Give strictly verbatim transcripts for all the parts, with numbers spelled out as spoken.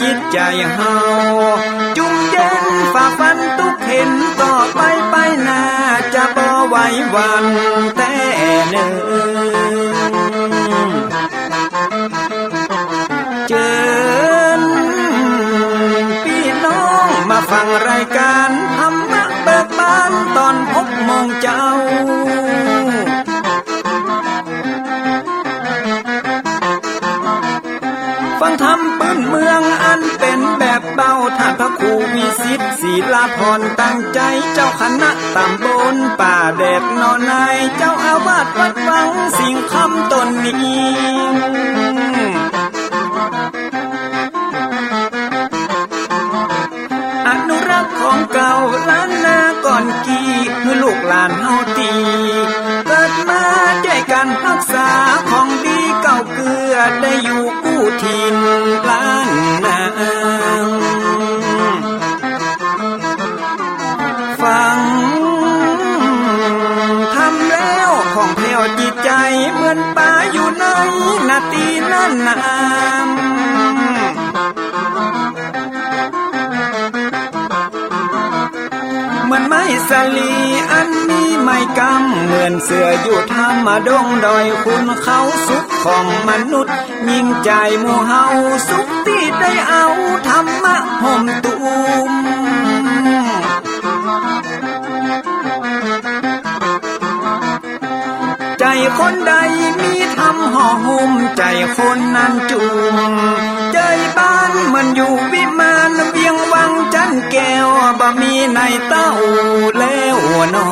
จิตใจ๋เฮา จุ่มเย็นฝ่าฟันตุ๊กข์เข็ญ ต่อไปไปหน้าจะบ่ไหวหวั่นแต๊เน่อ เจิญปี้น้องมาฟังรายก๋านธรรมะเบิกบานต๋อนหกโมงเจ๊า ฟังธรรมปื๊นเมืองอันเป๋นแบบเบ้า ต้านพระครูวิสิทธิ์ ศิลาพรณ์ ตั้งใจ๋ เจ้าคณะต๋ำบลป่าแดดหนอใน เจ้าอาวาสวัดวังสิงห์คำต๋นนี้ อนุรักษ์ของเก่าล้านนาก่อนกี้ หื้อลูกหลานเฮาตี้เกิดมา จ้วยกั๋นฮักษาของดีเก่าเกื้อ ได้อยู่กู้ถิ่นล้านนา ฟังธรรมแล้วผ่องแผ้วจิตใจ๋ เหมือนป๋าอยู่ในนาตี้นั้นนา เหมือนไม้สาลีอันมีไม้กำ เหมือนเสื้ออยู่ถ้ำดงดอย ขุนเขาสุขของมนุษย์ ยิ่งใจ๋หมู่เฮาสุขตี้ได้เอาธรรมะห่มตุ้ม ใจ๋คนใดมีธรรมห่อหุ้ม ใจ๋คนนั้นจุ่ม ใจ๋บ้านเหมือนอยู่วิมาน เวียงวังจันแก้ว บ่มีในเต้าแล้วหนอ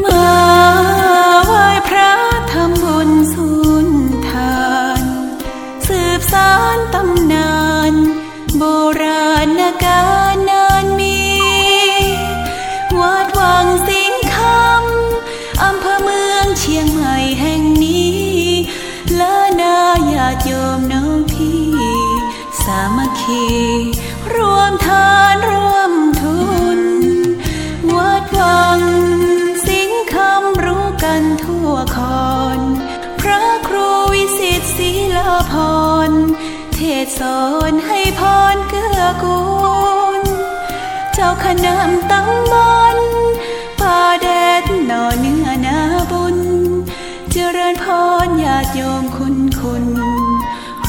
มาไหว้พระทำบุญสุนทาน สืบสานต๋ำนานโบราณก๋าลนานมี วัดวังสิงห์คำ อำเภอเมืองเชียงใหม่แห่งนี้ ล้านนาญาติโยมน้องพี่ สามัคคีร่วมทานร่วมทุน วัดวังสิงห์คำรู้กั๋นทั่วคอน พระครูวิสิทธิ์ศิลาพรณ์ เทศน์สอนให้พรเกื้อกูล เจ้าคณะต๋ำบลป่าแดดหน่อเนื้อนาบุญ เจริญพรญาติโยมคุณคุณ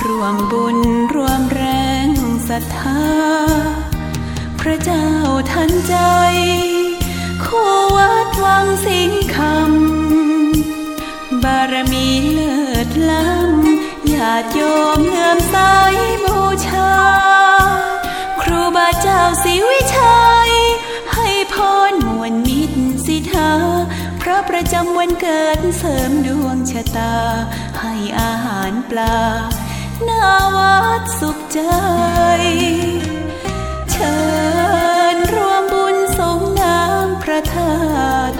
ร่วมบุญร่วมแรงศรัทธา พระเจ้าทันใจ คู่วัดวังสิงห์คำ บารมีเลิศล้ำ ญาติโยมเลื่อมใสบูชา ครูบาเจ้าศรีวิชัย ให้พรม่วนมิตรสิทธา พระประจำวันเกิดเสริมดวงชะตา ให้อาหารปลา ณ วัดสุขใจ เชิญร่วมบุญสรงน้ำพระธาตุ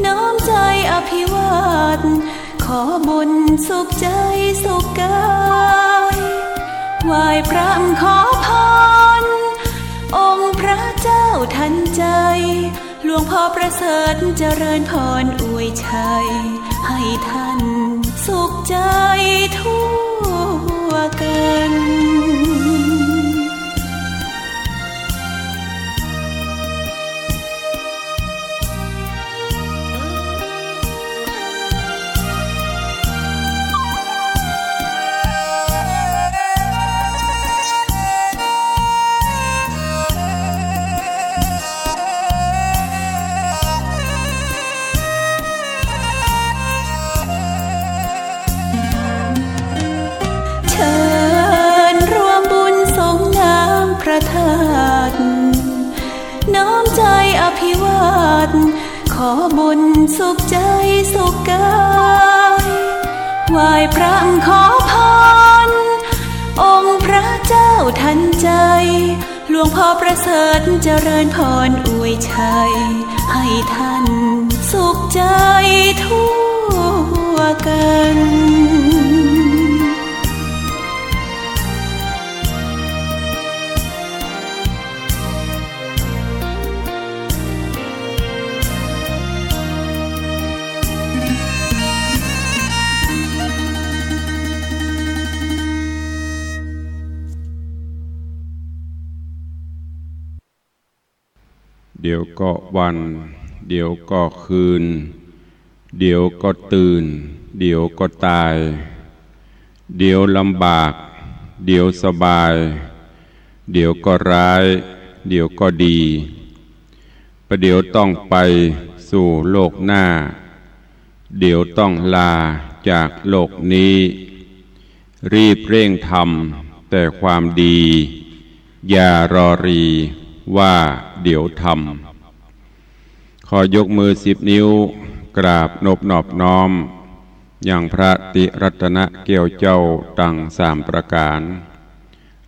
น้อมใจอภิวาท ขอบุญสุขใจสุขกาย ไหว้พระขอพร องค์พระเจ้าทันใจ หลวงพ่อประเสริฐเจริญพรอวยชัย ให้ท่านสุขใจทั่วกัน ธาตุ น้อมใจ๋อภิวาท ขอบุญสุขใจ๋สุขกาย ไหว้พระขอพร องค์พระเจ้าทันใจ๋ หลวงพ่อประเสริฐเจริญพรอวยชัย ให้ท่านสุขใจ๋ทั่วกั๋น เดี๋ยวก็วัน เดี๋ยวก็คืน เดี๋ยวก็ตื่น เดี๋ยวก็ตาย เดี๋ยวลำบาก เดี๋ยวสบาย เดี๋ยวก็ร้าย เดี๋ยวก็ดี ประเดี๋ยวต้องไปสู่โลกหน้า เดี๋ยวต้องลาจากโลกนี้ รีบเร่งทำแต่ความดี อย่ารอรีว่าเดี๋ยวทำ ขอยกมือสิบนิ้ว กราบนบนอบน้อม ยังพระติรัตนแก้วเจ้าตังสามประก๋าน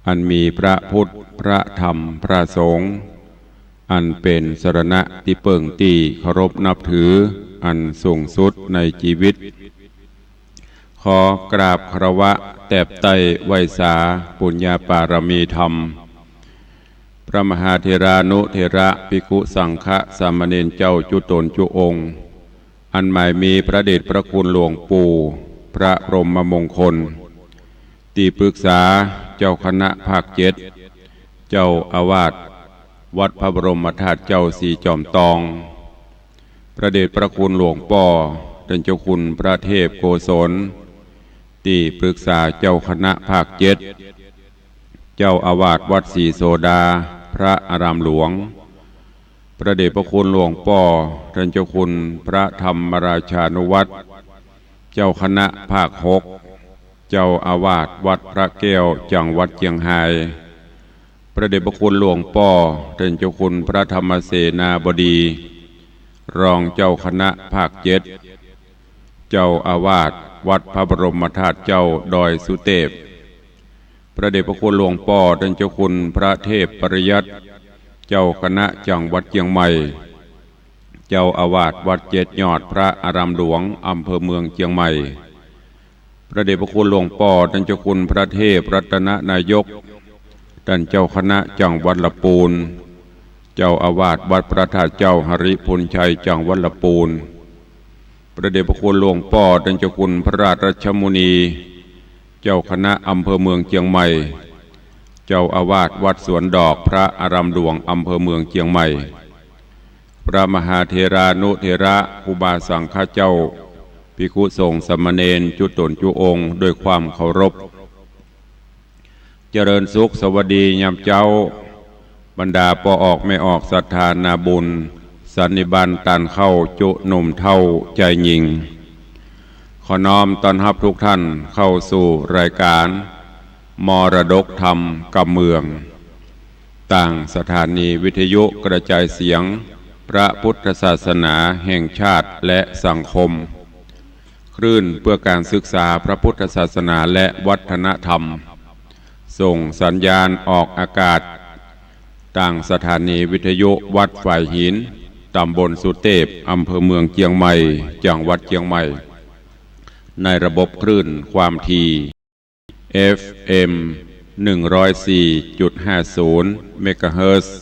อันมีพระพุทธ พระธรรม พระสงฆ์ อันเป๋นสรณะตี้เปิ้งตี้เคารพนับถือ อันสูงสุดในจีวิต ขอกราบคารวะแตบใต้ไหว้สาปุญญาปารมีธรรม พระมหาเถรานุเถระ ภิกขุสังฆะ สามเณรเจ้าจุตนจุองค์ อันหมายมีพระเดชพระคุณหลวงปู่ พระพรหมมงคล ตี้ปรึกษาเจ้าคณะภาคเจ็ด เจ้าอาวาสวัดพระบรมธาตุเจ้าสีจอมตอง พระเดชพระคุณหลวงป้อ ต้านเจ้าคุณพระเทพโกศล ตี้ปรึกษาเจ้าคณะภาคเจ็ด เจ้าอาวาสวัดศรีโสดา พระอารามหลวง พระเดชพระคุณหลวงป้อ ต้านเจ้าคุณพระธรรมราชานุวัฒน์ เจ้าคณะภาคหก เจ้าอาวาสวัดพระแก้ว จังหวัดเจียงฮาย พระเดชพระคุณหลวงป้อ ต้านเจ้าคุณพระธรรมเสนาบดี รองเจ้าคณะภาคเจ็ด เจ้าอาวาสวัดพระบรมธาตุเจ้าดอยสุเตพ พระเดชพระคุณหลวงป้อ ต้านเจ้าคุณพระเทพปริยัติ เจ้าคณะจังหวัดเจียงใหม่ เจ้าอาวาสวัดเจ็ดยอด พระอารามหลวง อำเภอเมืองเจียงใหม่ พระเดชพระคุณหลวงป้อ ต้านเจ้าคุณพระเทพรัตนนายก ต้านเจ้าคณะจังหวัดละปูน เจ้าอาวาสวัดพระธาตุเจ้าหริภุญชัย จังหวัดละปูน พระเดชพระคุณหลวงป้อ ต้านเจ้าคุณพระราชมุนี เจ้าคณะอำเภอเมืองเจียงใหม่ เจ้าอาวาสวัดสวนดอก พระอารามหลวง อำเภอเมืองเจียงใหม่ พระมหาเถรานุเถระ ครูบาสังฆะเจ้า ภิกขุสงฆ์สามเณรจุตนจุองค์ ด้วยความเคารพ เจริญสุขสวัสดียามเจ๊า บรรดาป้อออกแม่ออกศรัทธานาบุญ สันนิบาตต้านเข้าจุหนุ่มเฒ่าจายญิง ขอน้อมต้อนฮับทุกท่านเข้าสู่รายการมรดกธรรมกำเมือง ตางสถานีวิทยุกระจายเสียงพระพุทธศาสนาแห่งชาติและสังคม คลื่นเพื่อการศึกษาพระพุทธศาสนาและวัฒนธรรม ส่งสัญญาณออกอากาศ ตางสถานีวิทยุวัดฝายหิน ตำบลสุเตพ อำเภอเมืองเจียงใหม่ จังหวัดเจียงใหม่ ในระบบคลื่นความถี่ เอฟเอ็ม หนึ่งร้อยสี่จุดห้าศูนย์ เมกะเฮิรตซ์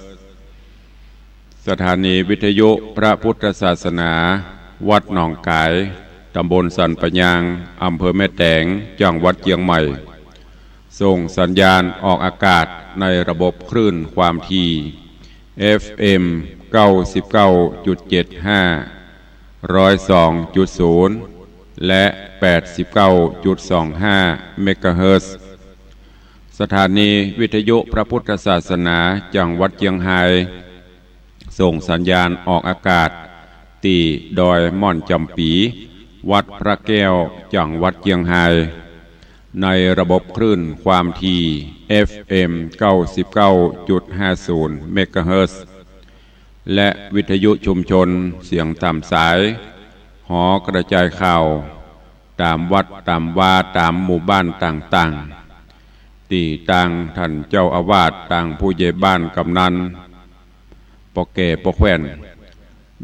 สถานีวิทยุพระพุทธศาสนา วัดหนองก๋าย ตำบลสันป่ายาง อำเภอแม่แตง จังหวัดเจียงใหม่ ส่งสัญญาณออกอากาศในระบบคลื่นความถี่ เอฟเอ็ม เก้าสิบเก้าจุดเจ็ดห้า ร้อยสองจุดศูนย์ และ แปดสิบเก้าจุดสองห้า เมกะเฮิรตซ์ สถานีวิทยุพระพุทธศาสนาจังหวัดเจียงฮาย ส่งสัญญาณออกอากาศตี้ดอยม่อนจ๋ำปี๋ วัดพระแก้ว จังหวัดเจียงฮาย ในระบบคลื่นความถี่ เอฟเอ็ม เก้าสิบเก้าจุดห้าศูนย์ เมกะเฮิรตซ์ และวิทยุชุมชนเสียงต๋ามสาย หอกระจายข่าว ต๋ามวัดต๋ามวา ต๋ามหมู่บ้านต่างๆ ตี้ตางท่านเจ้าอาวาส ตางผู้ใหญ่บ้าน กำนัน ป้อแก่ป้อแคว่น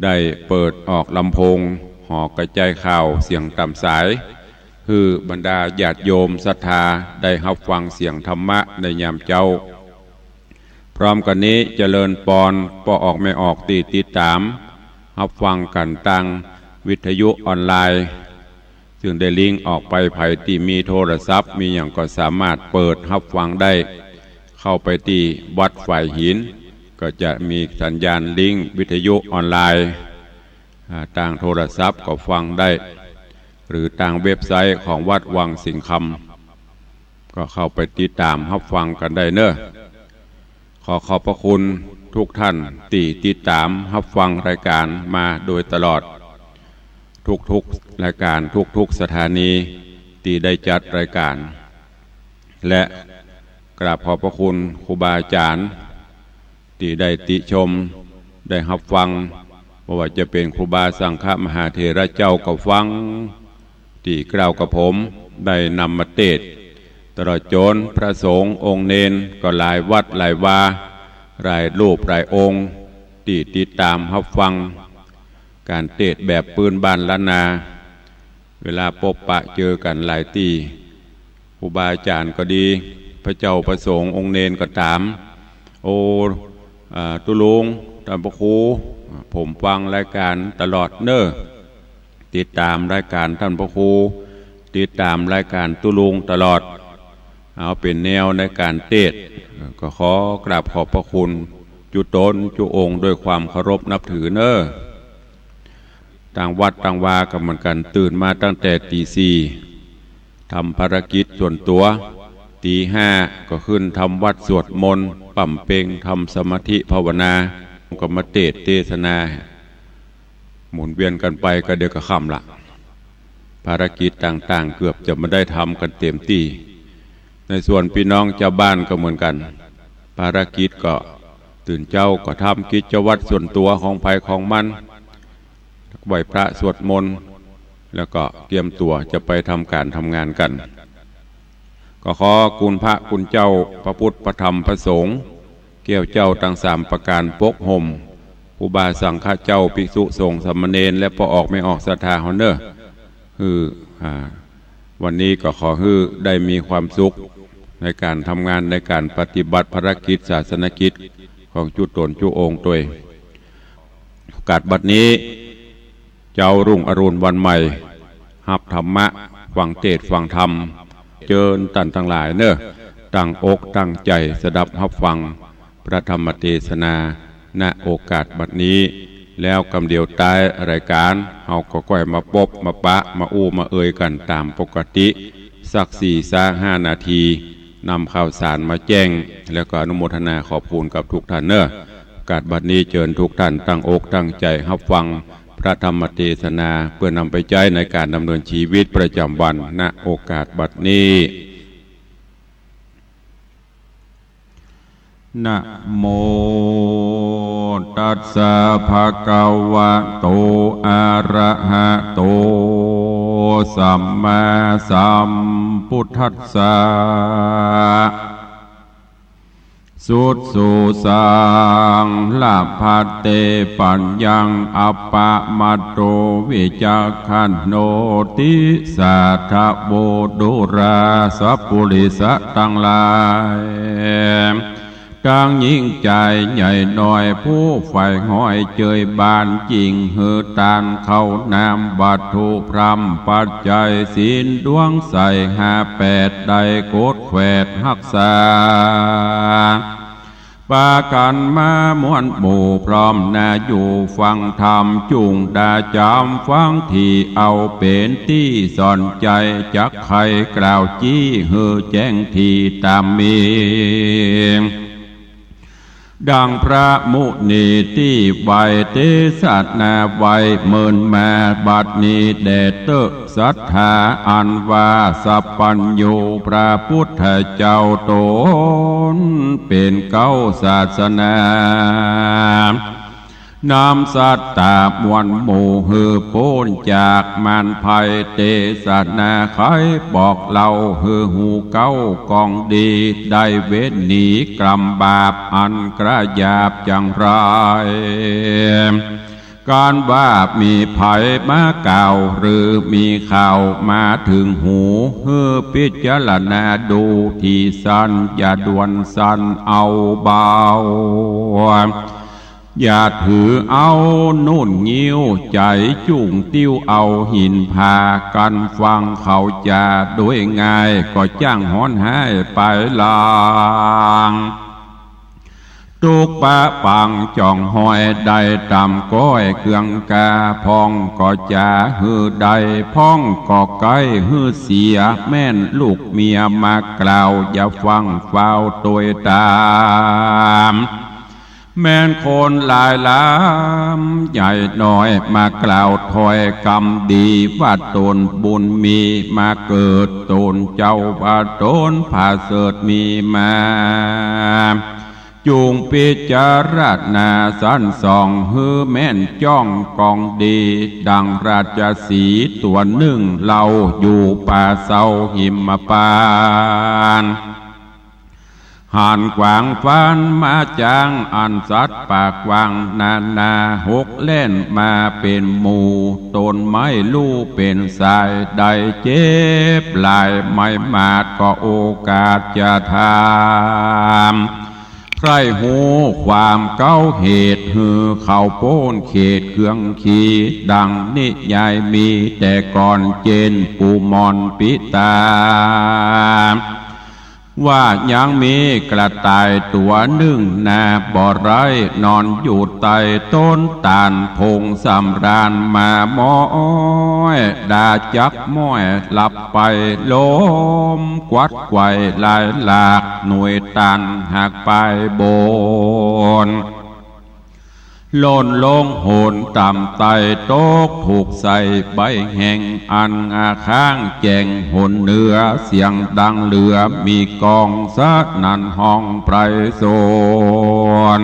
ได้เปิดออกลำโพง หอกระจายข่าวเสียงต๋ามสาย หื้อบรรดาญาติโยมศรัทธาได้ฮับฟังเสียงธรรมะในยามเจ๊า พร้อมกั๋นนี้เจริญปอนป้อออกแม่ออกตี้ติดต๋ามฮับฟังกั๋นตางวิทยุออนไลน์ ซึ่งได้ลิงก์ออกไป ใผตี้มีโทรศัพท์มีหยังก็สามารถเปิดฮับฟังได้ เข้าไปตี้วัดฝายหิน ก็จะมีสัญญาณลิงก์วิทยุออนไลน์ อ่า ตางโทรศัพท์ก็ฟังได้ หรือตางเว็บไซต์ของวัดวังสิงห์คำ ก็เข้าไปติดต๋ามฮับฟังกั๋นได้เนาะ ขอขอบพระคุณทุกท่านตี้ติดต๋ามฮับฟังรายก๋านมาโดยตลอด ทุกๆรายก๋าน ทุกๆสถานีตี้ได้จัดรายก๋าน และกราบขอบพระคุณครูบาอาจ๋ารย์ ตี้ได้ติชม ได้ฮับฟัง บ่ว่าจะเป๋นครูบาสังฆมหาเถระเจ้าก็ฟัง ตี้กล่าวกับผมได้นำมาเตศน์ ตลอดจ๋นพระสงฆ์องค์เณรก็หลายวัดหลายวา หลายรูปหลายองค์ ตี้ติดต๋ามฮับฟังก๋านเตศน์แบบปื้นบ้านล้านนา เวลาปบปะเจอกั๋นหลายตี้ ครูบาอาจ๋ารย์ก็ดี พระเจ้าพระสงฆ์องค์เณรก็ต๋าม โอ้ อ่า ตุ๊ลุง ต้านพระครู ผมฟังรายก๋านตลอดเนาะ ติดต๋ามรายก๋านต้านพระครู ติดต๋ามรายก๋านตุ๊ลุงตลอด เอาเป๋นแนวในก๋านเตศน์ ก็ขอกราบขอบพระคุณจุ๊ต๋นจุ๊องค์ด้วยความเคารพนับถือเนาะ ตางวัดตางวาก็เหมือนกั๋น ตื่นมาตั้งแต่ตี๋สี่ ทำภารกิจส่วนตั๋ว ตี๋ห้าก็ขึ้นทำวัตรสวดมนต์ บำเพ็ญทำสมาธิภาวนา ก็มาเตศน์เตสนา หมุนเวียนกั๋นไปก็เดี๋ยวก็ค่ำละ ภารกิจต่างๆ เกือบจะบ่ได้ทำกั๋นเต๋มตี้ ในส่วนปี้น้องจาวบ้านก็เหมือนกั๋น ภารกิจก็ตื่นเจ๊าก็ทำกิจวัตรส่วนตั๋วของใผของมัน ไหว้พระสวดมนต์ แล้วก็เกียมตั๋วจะไปทำก๋านทำงานกั๋น ก็ขอคุณพระคุณเจ้า พระพุทธ พระธรรม พระสงฆ์ แก้วเจ้าตังสามประก๋านปกห่ม ครูบาสังฆเจ้า ภิกษุสงฆ์ สามเณร และป้อออกแม่ออกศรัทธาเฮาเนาะ หื้อ อ่า วันนี้ก็ขอหื้อได้มีความสุขในก๋านทำงาน ในก๋านปฏิบัติภารกิจศาสนกิจของจุ๊ต๋นจุ๊องค์ตวย โอกาสบัดนี้ เจ๊ารุ่งอรุณวันใหม่ ฮับธรรมะ ฟังเตศน์ฟังธรรม เจิญต้านตังหลายเนาะ ตั้งอกตั้งใจ๋สดับฮับฟังพระธรรมเตสนา ณ โอกาสบัดนี้ แล้วกำเดียวต๊ายรายก๋าน เฮาก็ก้อยมาปบมาปะ มาอู้มาเอ่ยกั๋นต๋ามปกติ สักสี่ซะห้านาที นำข่าวสารมาแจ้ง แล้วก็อนุโมทนาขอบคุณกับทุกท่านเนาะ โอกาสบัดนี้เจิญทุกท่านตั้งอกตั้งใจ๋ฮับฟังพระธรรมเตสนา เปื้อนำไปใจ๊ในก๋านดำเนินชีวิตประจ๋ำวัน ณ โอกาสบัดนี้ นะโมตัสสะ ภะคะวะโต อะระหะโต สัมมาสัมพุทธัสสะ สุดสูสัง ละพันเต ปัญญัง อัปปะมัตโต วิจักขันโน ติสาทะโว ดูราสะปุริสะตังหลาย ตังญิงจายใหญ่น้อย ผู้ใฝ่หอยเจยบาน จิ่งหื้อตานข้าวน้ำ วัตถุพร่ำปัจจัย ศีลดวงใสห้าแปด ได้กดแขวดฮักษา ปากั๋นมาม่วนหมู่ พร้อมหน้าอยู่ฟังธรรม จุ่งดาจ๋ำฟังตี้ เอาเป๋นตี้สอนใจ๋ จักใค่กล่าวจี้ หื้อแจ้งตี้ต๋ามมี ดังพระมุนีตี้ไว้เตสนาไว้เมินมา บัดนี้แด่เต๊อะสัตถาอันว่าสัพพัญญูพระพุทธเจ้าต๋นเป๋นเก๊าศาสนา นำสัตตามวลหมู่หื้อป๊นจากมารภัย เตสนาไขบอกเล่าหื้อฮู้เก๊ากองดี ได้เว้นหนีกรรมบาปอันกระหยาบจังไร การว่ามีใผมากล่าวหรือมีข่าวมาเถิงหู หื้อพิจารณาดูตี้สั้น อย่าด่วนสันเอาเบา อย่าถือเอานุ่นงิ้วใจ๋จุ่งติ้วเอาหินผา กั๋นฟังเขาจาโดยง่าย ก็จ้างฮ้อนฮ้ายไปลาง ตุ๊กปะปังจ่องฮอยได้ต๋ามก้อยเกืองกา พ่องก็จ๋าหื้อได้ พ่องก็ใก้หื้อเสีย แม่นลูกเมียมากล่าว อย่าฟังฟ้าวตวยต๋าม แม่นคนหลายหลามใหญ่น้อยมากล่าวถ้อยกำดี ว่าต๋นบุญมีมาเกิด ต๋นเจ้าว่าต๋นผาเสริฐมีมา จุ่งพิจารณาสันส่องหื้อแม่นจ้องกองดี ดังราชสีห์ตั๋วนึ่งเล่าอยู่ป่าเซาหิมปานต์ หันขวางฟันมาจ๊าง อันสัตว์ปากกว้างนานา หกแล่นมาเป๋นหมู่ ต๋นไม่ฮู้เป๋นสาย ได้เจ็บหลายไม้หมาด ก็โอกาสจะถาม ใคร่ฮู้ความเก๊าเหตุ หื้อเขาป๊นเขตเคืองขี ดังนิยายมีแต่ก่อน เจนปูมอนปิตา ว่ายังมีกระต่ายตั๋วนึ่งนา บ่ไร้นอนอยู่ใต้ต้นตาล พงสำราญมาม้อย ดาจักม้อยหลับไป ลมกวัดไกวหลายหลาก หน่วยตาลหักปลายบน หล่นลงหนต่ำไต้ ตกถูกใส่ใบแห้ง อันอาข้างแจ้งหนเหนือ เสียงดังเหลือมีก้อง สนั่นฮ้องไพรสน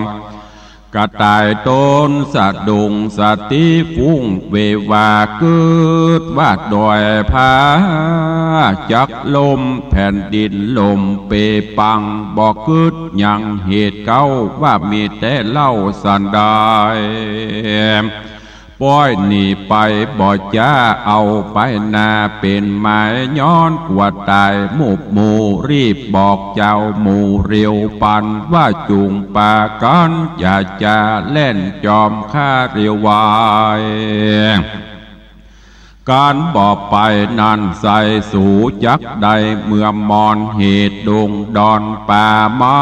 กระต่ายต๋นสะดุ้ง สติฟุ้งเววา กึ๊ดว่าดอยผาจักล้ม แผ่นดินล่มเปปัง บ่กึ๊ดยังเหตุเก๊า ว่ามีแต่เล่าสันดาย ป้อยหนีไปบ่จ๊าเอาไปนา เป๋นหมายย้อนกั๋วต๋ายหมู่หมู่ รีบบอกเจ้าหมู่เร็วปัน ว่าจุ่งปากั๋นอย่าจะแล่นจอมข้าเร็วไว ก๋านบ่ไปนั้นใส่สูจักได้ เมื่อมอนเหตุดงดอนป่าไม้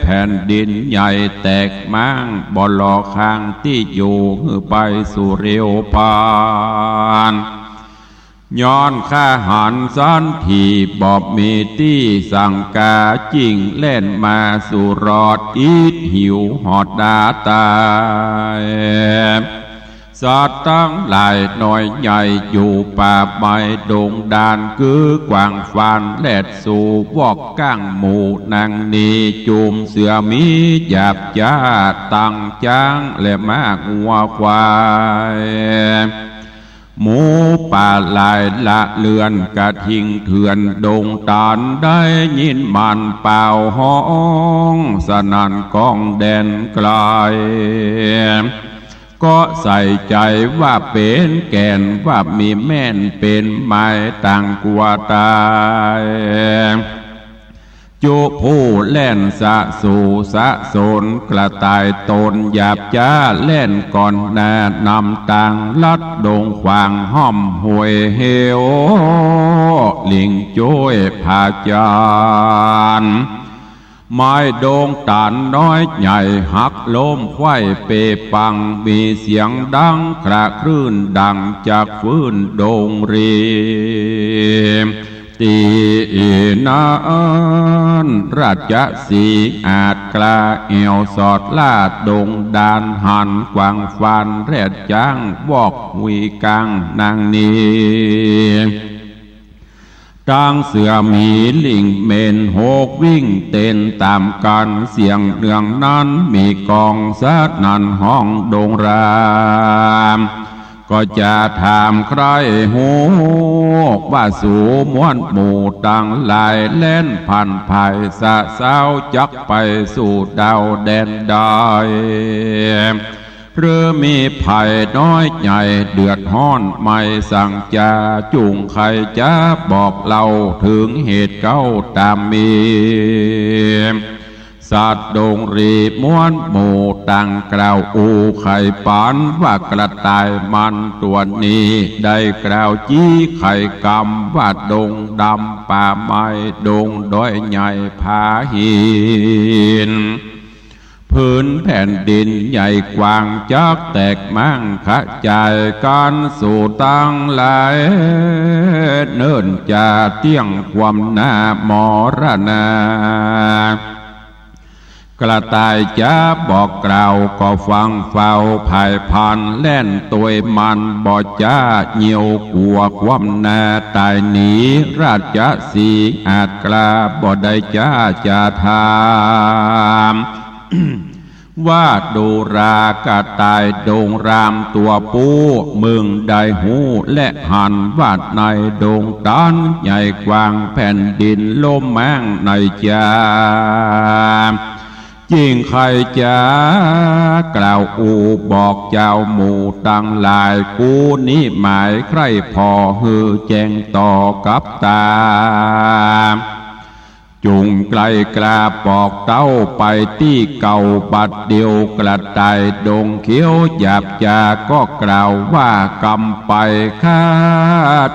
แผ่นดินใหญ่แตกม้าง บ่หล่อข้างตี้อยู่หื้อไปสู่เร็วปัน ย้อนข้าหันสันทีบ่มีตี้สังกา จิ่งแล่นมาสู่รอด อิดหิวหอดดาต๋าย สัตว์ตังหลายน้อยใหญ่อยู่ป่าไม้ดงดาน กื้อกว้างฟานแลดสู่วอกก้างหมู่ นางนี้จุมเสือหมีหยาบจ๊า ตังจ๊างและม้างัวควาย หมูป่าหลายละเลือน กระทิงเถื่อนดงตาล ได้ยินมันป่าวฮ้อง สนั่นก้องแดนไกล ก็ใส่ใจ๋ว่าเป๋นแก่น ว่ามีแม่นเป๋นหมายต่างกั๋วต๋าย จุผู้แล่นสะสู่สะสน กระต่ายต๋นหยาบจ๊าแล่นก่อนหน้านำตาง ลัดดงขวางห้อมห้วยเหว หลิงจ้วยผาจาน ไม้ดงต๋านน้อยใหญ่หักล้มไขว้เปปัง มีเสียงดังคระคลื่นดังจากฟืนดงรี เต ตี้นั้น ราชสีห์อาจกล้าแอ่วสอดล่าดงดาน หันกวางฟานแรดจ๊าง วอกหุยก๋างนางนี้ ตึงเสือหมีลิงเหม็นหกวิ่งเต้นต๋ามกั๋น เสียงเนืองนั้นมีก้องสนั่นห้องดงราม ก็จะถามใคร่ฮู้ ว่าสูมวลหมู่ตังหลาย แล่นผ่านไพร่สะเซ้า จักไปสู่ดาวแดนใด หรือมีภัยน้อยใหญ่เดือดฮ้อน ไม่สังจา จุ่งใค่จะบอกเล่า เถิงเหตุเก๊าต๋ามมี สัตว์ดงรีมวลหมู่ตังกล่าวอู้ไขปัน ว่ากระต่ายมันตั๋วนี้ ได้กล่าวจี้ไขกำ ว่าดงดำป่าไม้ ดงดอยใหญ่ผาหิน ผืนแผ่นดินใหญ่กว้าง จักแตกม้างกระจายกั๋น สูตังหลายเนิ่นจะเตี้ยงความหน้ามรณา กระต่ายจะบอกกล่าว ก็ฟังเฝ้าภายพัน แล่นตวยมันบ่จ๊า เยียวกั๋วความหน้าต๋ายหนี ราชสีห์อาจกล้า บ่ได้จ๊าจะถาม ว่าดูรากระต่ายดงรามตั๋วปู้ มึงได้ฮู้และหัน ว่าในดงตันใหญ่กว้าง แผ่นดินล้มม้างในจา จิ่งใค่จะกล่าวอู้บอกเจ้าหมู่ตังหลาย กูนี้หมายใคร่ผ่อหื้อแจ้งต่อกับต๋า จุ่งไกลกล้าบอกเต้าไปตี้เก่าบัดเดียว กระต่ายดงเขียวหยาบจาก็กล่าวว่ากำไป ข้า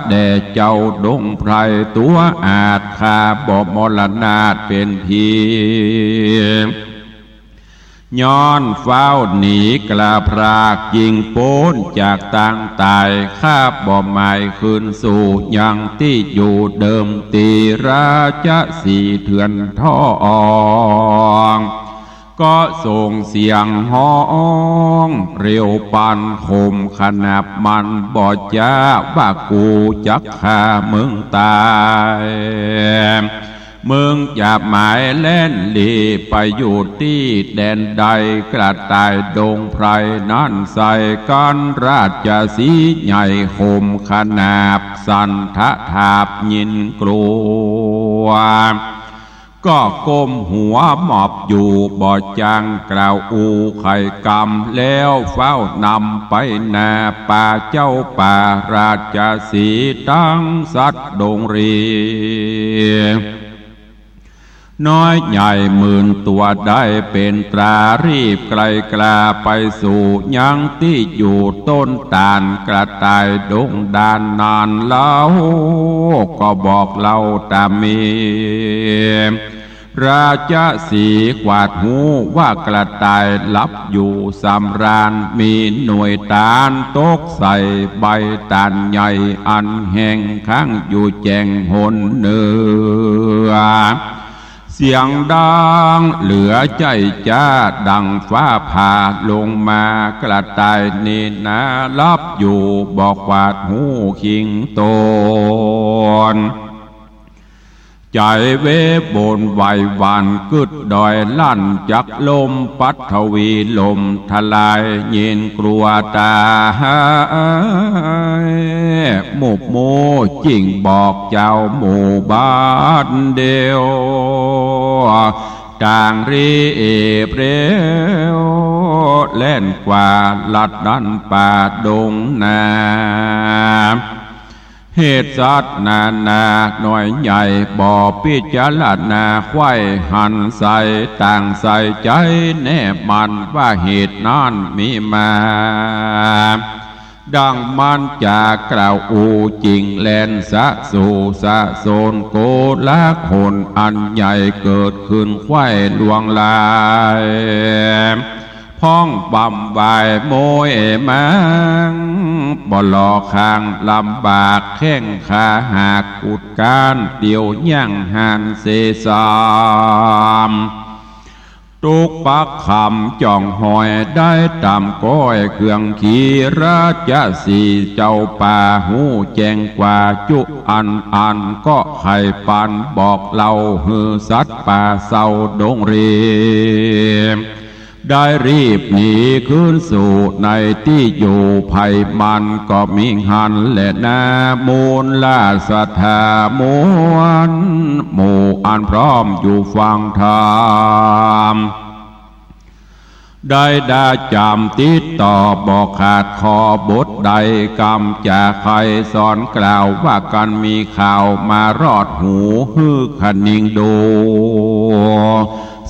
แด่เจ้าดงไพรตั๋วอาจ ข้าบ่มรณาถเป็นผี ย้อนฟ้าวหนีกล้าพราก ยิ่งป๊นจากตางต๋าย ข้าบ่หมายคืนสู่ยังตี้อยู่เดิม ตี้ราชสีห์เถื่อนทอง ก็ส่งเสียงฮ้องเร็วปาน ข่มขนาบมันบ่จ๊า ว่ากูจักฆ่ามึงต๋าย มึงจะหมายแล่นหลีไปอยู่ตี้แดนใด กระต่ายดงไพรนั้นใส่กั๋น ราชสีห์ใหญ่ข่มขนาบ สั่นทะถาบยินกลัว ก็ก้มหัวหมอบอยู่บ่จาง กล่าวอู้ไขกำแล้ว ฟ้าวนำไปหน้าป่าเจ้าป่า ราชสีห์ตังสัตว์ดงรี น้อยใหญ่หมื่นตั๋วได้เป๋นตรา รีบไกลกล้าไปสู่ยังตี้อยู่ต้นตาล กระต่ายดงดานนั้นเล่า ก็บอกเล่าต๋ามมี ราชสีห์ขวาดฮู้ว่ากระต่ายหลับอยู่สำราญ มีหน่วยตาลตกใส่ใบตาลใหญ่ อันแห้งค้างอยู่แจ้งหนเหนือ เสียงดังเหลือใจ้จ๊าดังฟ้าผ่าลงมา กระต่ายนี้นาหลับอยู่บ่ขวาดฮู้คิงต๋น ใจ๋เวบนไหว้หวั่นกึ๊ดดอยลั่นจักลม ปัทวีล่มทลายยินกลัวต๋าย หมู่หมู่จิ่งบอกเจ้าหมู่บัดเดียว ต่างรีบเร็ว แล่นกว่าลัดดั้นป่าดงนา เหตุสัตว์นานาน้อยใหญ่บ่พิจารณาใค่หันใส่ ต่างใส่ใจ๋แน่มั่นว่าเหตุนั้นมีมา ดังมันจะกล่าวอู้จิ่งแล่นสะสู่สะโสน โกลาหลอันใหญ่เกิดขึ้นใค่ลวงลาย พ่องบำวายโมยมัง บ่หล่อข้างลำบาก แข้งขาหักกุดก้าน เตียวย่างหานเสสาม ตุ๊กปักคำจ่องหอย ได้ต๋ามก้อยเครื่องขี่ ราชสีห์เจ้าป่าฮู้แจ้งกว่า จุอันอันก็ใค่ปันบอกเล่า หื้อสัตว์ป่าเศร้าดงเร ได้รีบหนีคืนสู่ในตี้อยู่ ไผมันก็มีหั้นแลนา มูลราชธามวลหมู่อันพร้อมอยู่ฟังธรรม ได้ดาจ๋ำติดต่อบ่ขาด ขอบทใดกำจ๋าใค่ สอนกล่าวว่ากั๋นมีข่าว มารอดหูหื้อขะนิงดู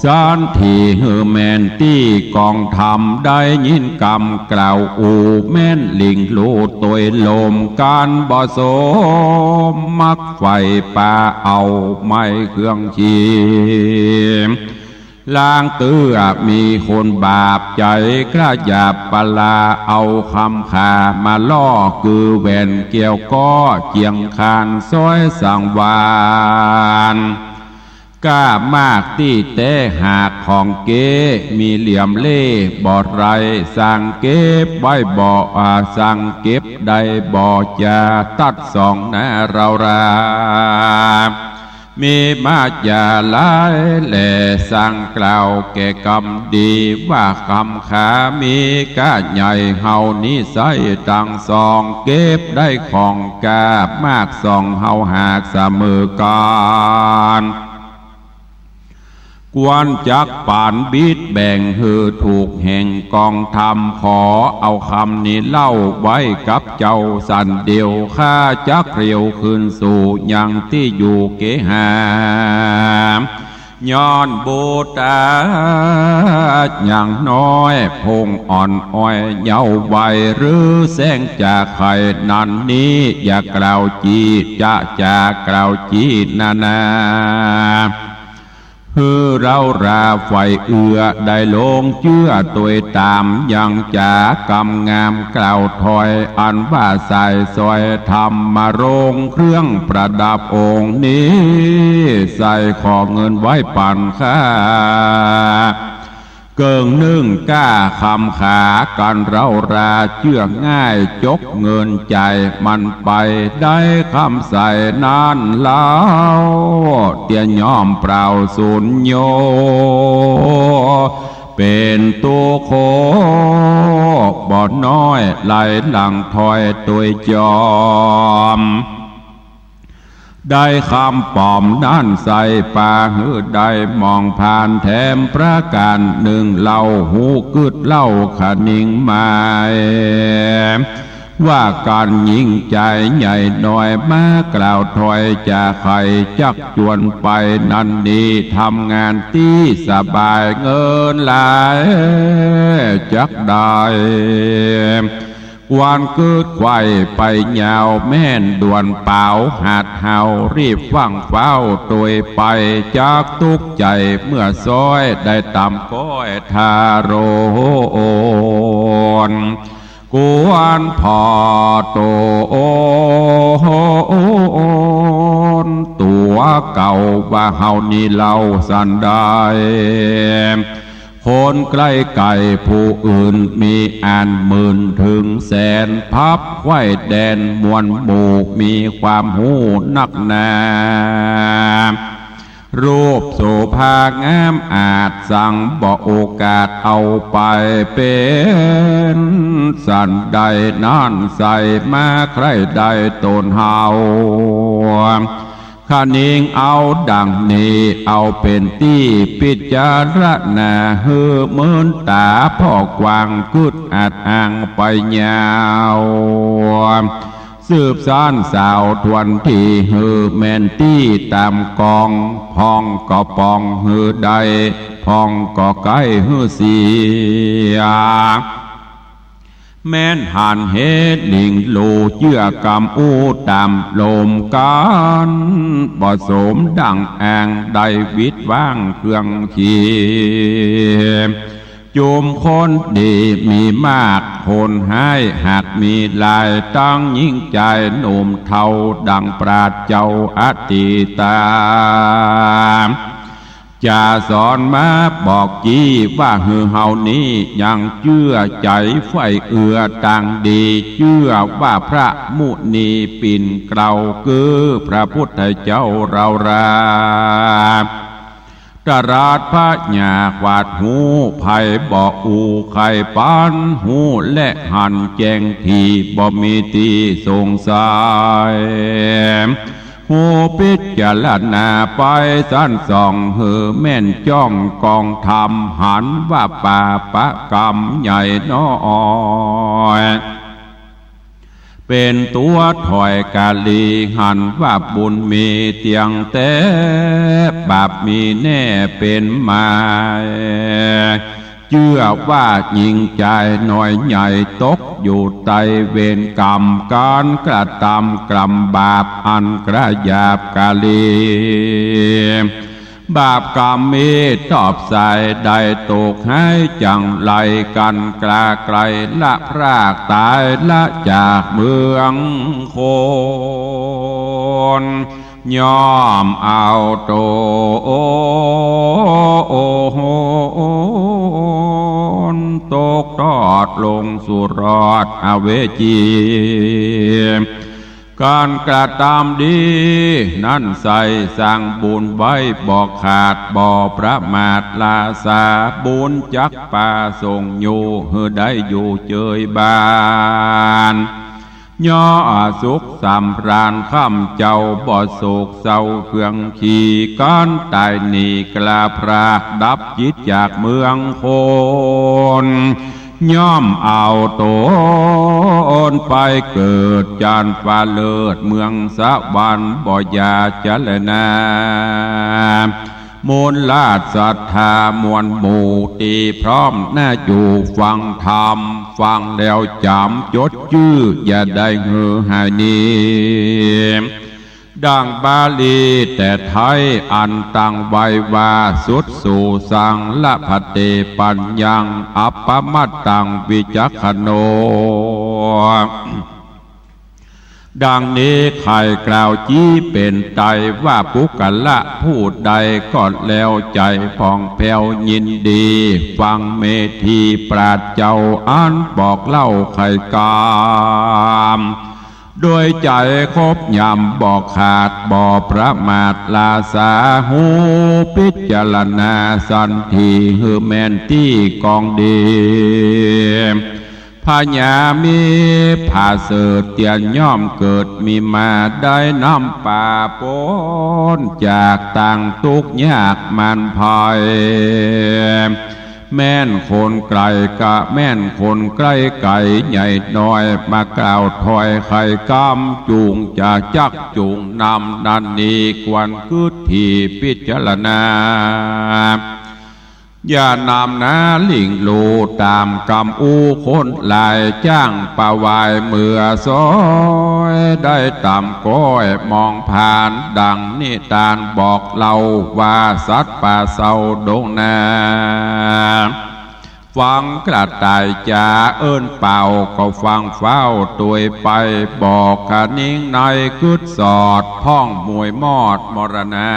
สันทีหื้อแม่นตี้กองธรรม ได้ยินกำกล่าวอู้ แม่นหลิงลู่ตวยลม กั๋นบ่สมมักใฝ่ ปาเอาไม้เครื่องขี่ ลางเตื้อมีคนบาปใจ๋ กล้าหยาบปลา เอาคำขามาล่อ คือแหวนแก้วก็เจียงคาน ซ้อยสังวาล กล้ามากตี้แต๊หากของเก๊ มีเหลี่ยมเล่ห์บ่ไร สั่งเก็บไว้บ่ อ่า สั่งเก็บได้บ่จา ตัดสองนาเรารา มีมาจาหลายแล สั่งกล่าวแก่กำดี ว่าคำขามีก้าใหญ่ เฮานี้ใส้ตังสอง เก็บได้ของก้ามากสอง เฮาหากเสมอกั๋น ควรจักปันบิดแบ่งหื้อถูกแห่งกองธรรม ขอเอาคำนี้เล่าไว้กับเจ้าสันเดียว ข้าจักเรียวคืนสู่ยังตี้อยู่เกหา ย้อนบุตายังน้อย พงอ่อนอ้อยเยาว์วัย หรือแสงจากไข่นั้นนี้ อย่ากล่าวจี้จะ จะกล่าวจี้นานา หื้อเราราฝ่ายเอื้อ ได้ลงเจื้อตวยต๋าม ยังจ๋ากำงามกล่าวถ้อย อันว่าสายสร้อยธรรมรงค์ เครื่องประดับองค์นี้ ใส่ข้อเงินไว้ปันข้า เกิ่งนึ่งก้าคำขา กั๋นเราราเจื้อง่าย จกเงินจ่ายมันไป ได้คำใส่นั้นเล่า เตียย่อมเปล่าสูญโย เป๋นตุ๊กข์โขบ่น้อย ไหลหลั่งถ้อยตวยจอม ได้คำป๋อมนั้นใส่ปาหื้อได้มองผ่านแถมประก๋านนึ่ง เล่าฮู้กึ๊ดเล่าคะนิงหมาย ว่ากั๋นหญิงจายใหญ่น้อย มากล่าวถ้อยจะใค่จักจวนไป นั้นนี้ทำงานตี้สบาย เงินหลายจักได้ ควรกึ๊ดไขว่ไปยาว แม่นด่วนเป๋าหัดเฮา รีบฟั่งฟ้าวตวยไป จักตุ๊กข์ใจ๋เมื่อซ้อย ได้ต๋ามก้อยทารน ควรผ่อตน ตั๋วเก่าว่าเฮานี้เล่าสันใด คนใกล้ไกลผู้อื่นมีอันหมื่นเถิงแสน พับไขว่แดนมวลหมู่มีความฮู้นักหนา รูปโสภางามอาจสังบ่โอกาสเอาไปเป๋น สันใดนั้นใส่มาใคร่ได้ตนเฮา คะนิงเอาดังนี้ เอาเป๋นตี้พิจารณา หื้อเมินต๋าผ่อกว้างกึ๊ดอัดอั้งไปยาว สืบสานสาวทวนที หื้อแม่นตี้ต๋ามกอง พ่องก็ป่องหื้อได้ พ่องก็ใก้หื้อเสีย แม้นหันเหตุหลิงลู่เจื้อกำอู้ต๋ามลมกั๋น บ่สมดั่งอ้างได้วิดว้างเครื่องขี จุมคนดีมีมาก คนฮ้ายหากมีหลาย ตังหญิงจายหนุ่มเฒ่า ดังปราชญ์เจ้าอตีตา จะสอนมาบอกจี้ ว่าหื้อเฮานี้ยังเจื้อใจ๋ใฝ่เอื้อตางดี เจื้อว่าพระมุนีปิ่นเกล้า คือพระพุทธเจ้าเฮารา ตรัสพญาขวาดฮู้ ใผบ่อู้ใค่ปานฮู้ และหันแจ้งตี้ บ่มีตี้สงสัย ฮู้พิจารณาไปสันส่อง หื้อแม่นจ้องกองธรรม หันว่าปาปะกรรมใหญ่น้อย เป๋นตั๋วถอยกาลี หันว่าบุญมีเตี้ยงแต๊ บาปมีแน่เป๋นมาย เจื้อว่าหญิงจายน้อยใหญ่ ตกอยู่ใต้เวรกรรม ก๋านกระตำกรรมบาป อันกระหยาบกาลี บาปกรรมมีตอบสาย ได้ตกฮ้ายจังไร กั๋นกล้าใกล้ละพรากต๋าย ละจากเมืองคน ย่อมเอาต๋นตกตอดลงสู่รอดอเวจี ก๋านกระตำดีนั้นใส่ สร้างบุญไว้บ่ขาด บ่ประมาทลาสา บุญจักปาส่งอยู่ หื้อได้อยู่เจยบาน ย่อสุขสำราญค่ำเจ้า บ่โศกเศร้าเคืองขี ก๋านต๋ายนี้กล้าพราก ดับจิตจากเมืองคน ย่อมเอาต๋นไปเกิดจั้นฟ้าเลิศเมืองสวรรค์ บ่อย่าจะแลนา มูลราชศรัทธามวลหมู่ตี้พร้อมหน้าอยู่ฟังธรรม ฟังแล้วจ๋ำจดจื้อ อย่าได้หื้อหายหนี ดังบาลีแต่ไทยอันตั้งไว้ว่า สุตสูสัง ละภันเต ปัญญัง อัปปมัตตัง วิจักขโณ ดังนี้ใค่กล่าวจี้เป๋นไตรว่า ปุคคละผู้ใดก็แล้วใจ๋ผ่องแผ้วยินดี ฟังเมธีปราชญ์เจ้าอันบอกเล่าใค่กำ โดยใจ๋ครบยำบ่ขาดบ่ประมาทลาสา ฮู้พิจารณาสันติหื้อแม่นตี้กองดี พญามีผาเสริฐเตียนย่อมเกิดมีมา ได้นำปาป๊นจากตางตุ๊กข์ยากมารภัย แม่นคนไก๋กะแม่นคนใก้ไก๋ใหญ่น้อย มากล่าวถ้อยใค่กำจุ่งจะจักจุ่งนำนั้นนี้ ควรกึ๊ดถี่พิจารณา อย่านำนาลิ่งลู่ต๋ามกำอู้คนหลาย จ้างปะวายเมือซ้อย ได้ต๋ามก้อยมองผ่าน ดังนิตานบอกเล่าว่า สัตว์ป่าเศร้าดงนา ฟังกระต่ายจ๋าเอิ้นเป่า ก็ฟังเฝ้าตวยไป บอกขะนิงในกึ๊ดสอด พ่องมวยมอดมรณา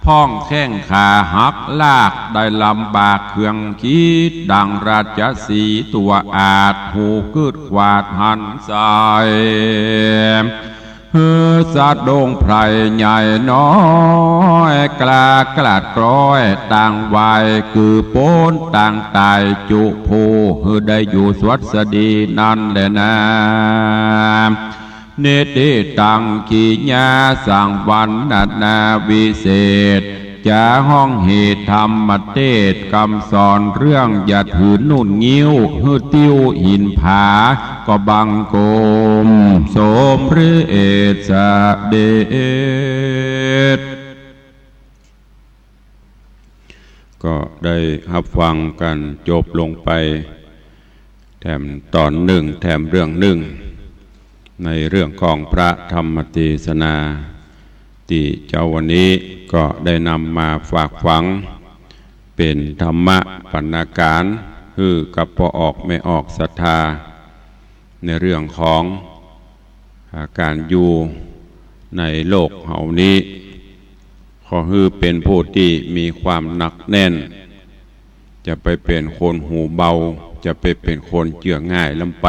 พ่องแข้งขาหักลาก ได้ลำบากเครื่องขีด ดังราชสีห์ตั๋วอาด ฮูกึ๊ดขวาดหันใส่ หื้อสะดุ้งไพร่ใหญ่น้อย กล้ากลัดกร้อยตางวาย กือป๊นตางต๋ายจุผู้ หื้อได้อยู่สวัสดีนั้นแลนา นิติตัง กิริยาสังวรรณนาวิเศษ จะฮ้องเหตุธรรมเตสน์ กำสอนเรื่องอย่าถือนุ่นงิ้ว หื้อติ้วหินผา ก็บังคมสมเร็จเสด็จ ก็ได้ฮับฟังกั๋นจบลงไป แถมต๋อนนึ่ง แถมเรื่องนึ่ง ในเรื่องของพระธรรมเตสนา ตี้เจ๊าวันนี้ก็ได้นำมาฝากฝัง เป๋นธรรมะบรรณาการ หื้อกับป้อออกแม่ออกศรัทธา ในเรื่องของ อ่า ก๋านอยู่ในโลกเฮานี้ ขอหื้อเป๋นผู้ตี้มีความหนักแน่น จะไปเป๋นคนหูเบา จะไปเป๋นคนเจื้อง่ายล้ำไป